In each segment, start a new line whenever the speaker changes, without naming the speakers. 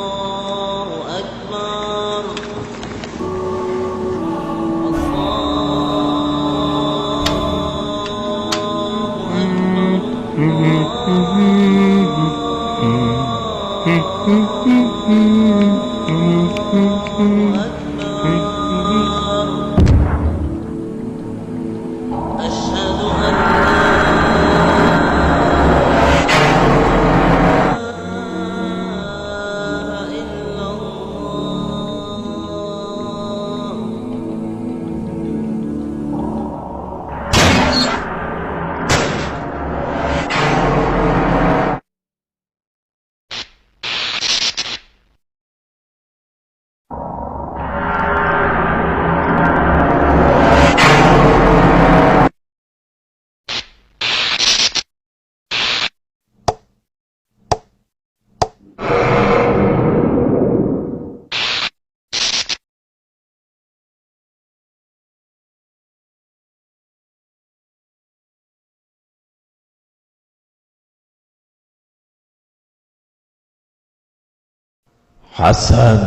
الله أكبر. الله أكبر. أشهد أن لا إله إلا الله.
حسن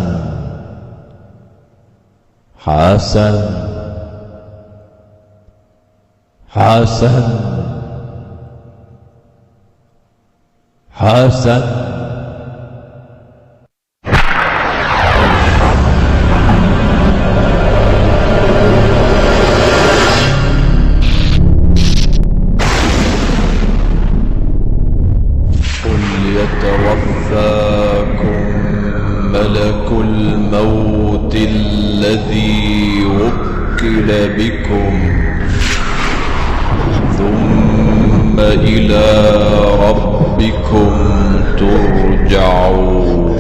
حسن حسن حسن. قل يتوفاكم ملك الموت الذي وكل بكم ثم إلى ربكم ترجعون.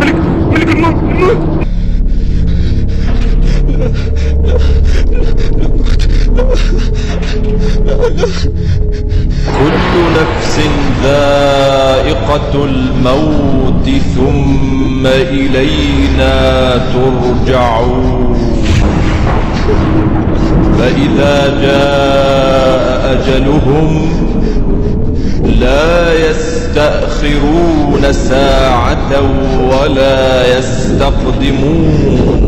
ملك الموت الموت.
كل نفس ذائقة الموت ثم إلينا ترجعون. فإذا جاء أجلهم لا يستأخرون ساعة ولا يستقدمون.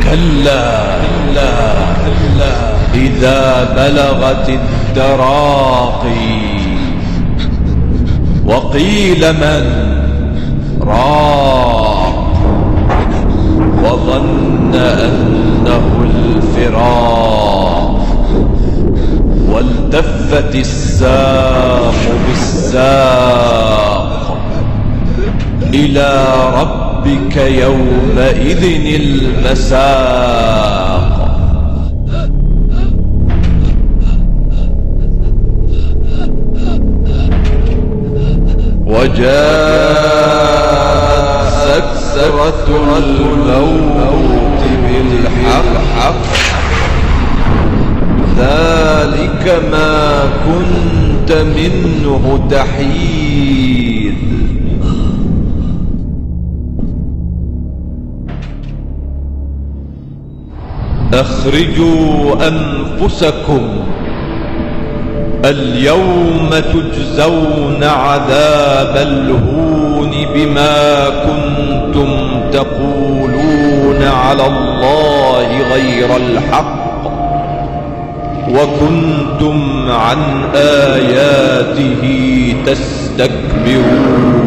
كلا كلا إذا بلغت التراقي وقيل من راق وظن أنه الفراق والتفت الساق بالساق إلى ربك يومئذ المساق. وجاءت سكرة الموت بالحق ذلك ما كنت منه تحيد. أخرجوا أنفسكم اليوم تجزون عذاب الهون بما كنتم تقولون على الله غير الحق وكنتم عن آياته تستكبرون.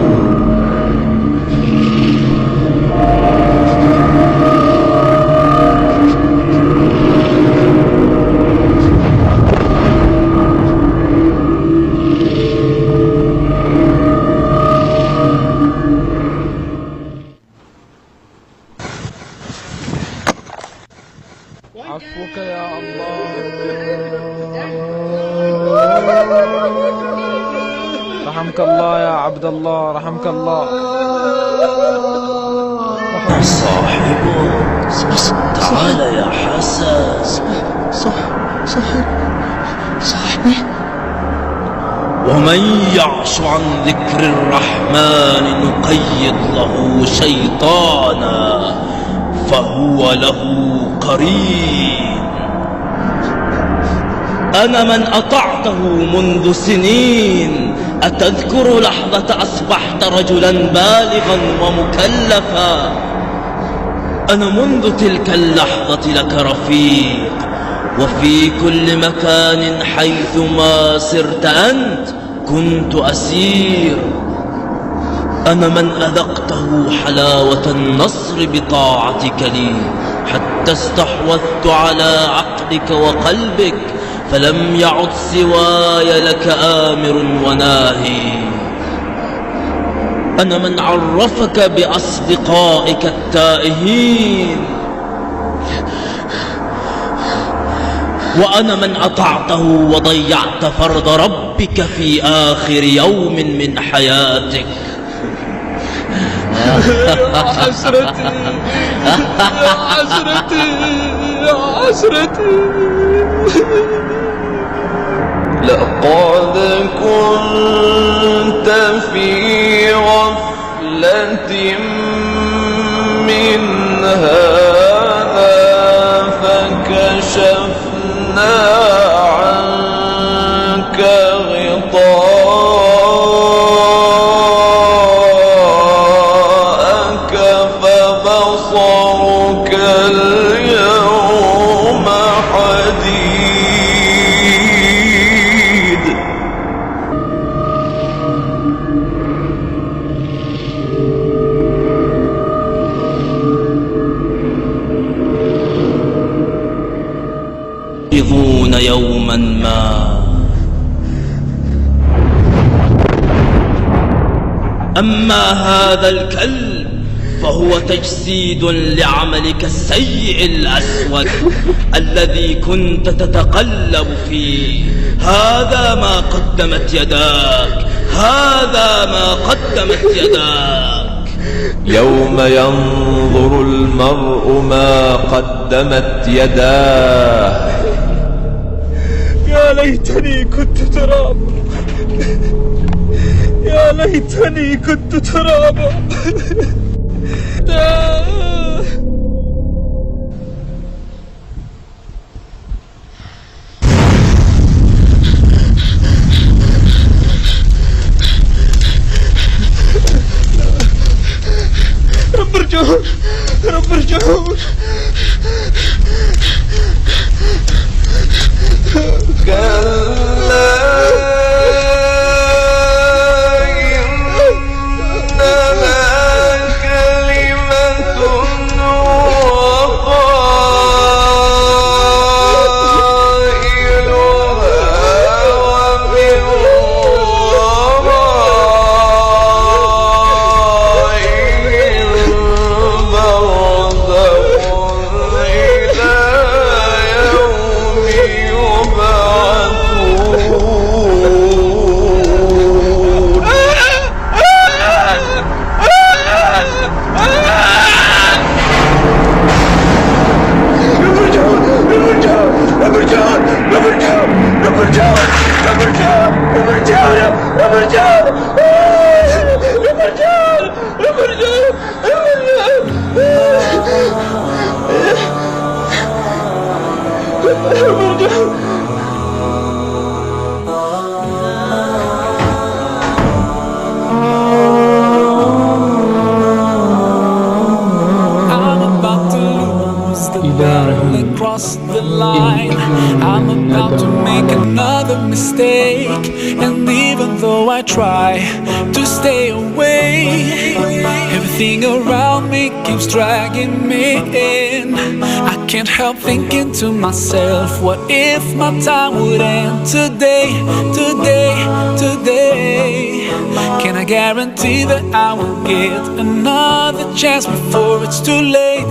عفوك يا الله. رحمك الله يا عبد الله، رحمك الله.
صاحبك، تعال يا حسن.
صح صاحبي.
ومن يعش عن ذكر الرحمن نقيض له شيطانا فهو له قرين. أنا من أطعته منذ سنين. أتذكر لحظة أصبحت رجلا بالغا ومكلفا؟ أنا منذ تلك اللحظة لك رفيق، وفي كل مكان حيثما سرت أنت كنت أسير. أنا من أذقته حلاوة النصر بطاعتك لي، حتى استحوذت على عقلك وقلبك، فلم يعد سواي لك آمر وناهي. أنا من عرفك بأصدقائك التائهين، وأنا من أطعته وضيعت فرض ربك في آخر يوم من حياتك.
يا حسرتي، يا حسرتي، يا حسرتي.
لقد كنت في غفلة من هذا فكشفنا عنك غطاءك فبصرك اليوم حديد.
يظون يوما ما. أما هذا الكلب فهو تجسيد لعملك السيء الأسود الذي كنت تتقلب فيه. هذا ما قدمت يداك، هذا ما قدمت يداك.
يوم ينظر المرء ما قدمت يداه.
يا ليتني كنت ترابا، يا ليتني كنت ترابا. رب ارجعون، رب ارجعون.
كلا إنها كلمة وقائلها ومن ورائهم برزخ إلى يوم يبعثون.
I'm about to lose the battle across the line. I'm about to make another mistake. And even though I try to stay away, everything around me keeps dragging me in. I can't help thinking to myself, what if my time would end today, today, today? Can I guarantee that I will get another chance before it's too late,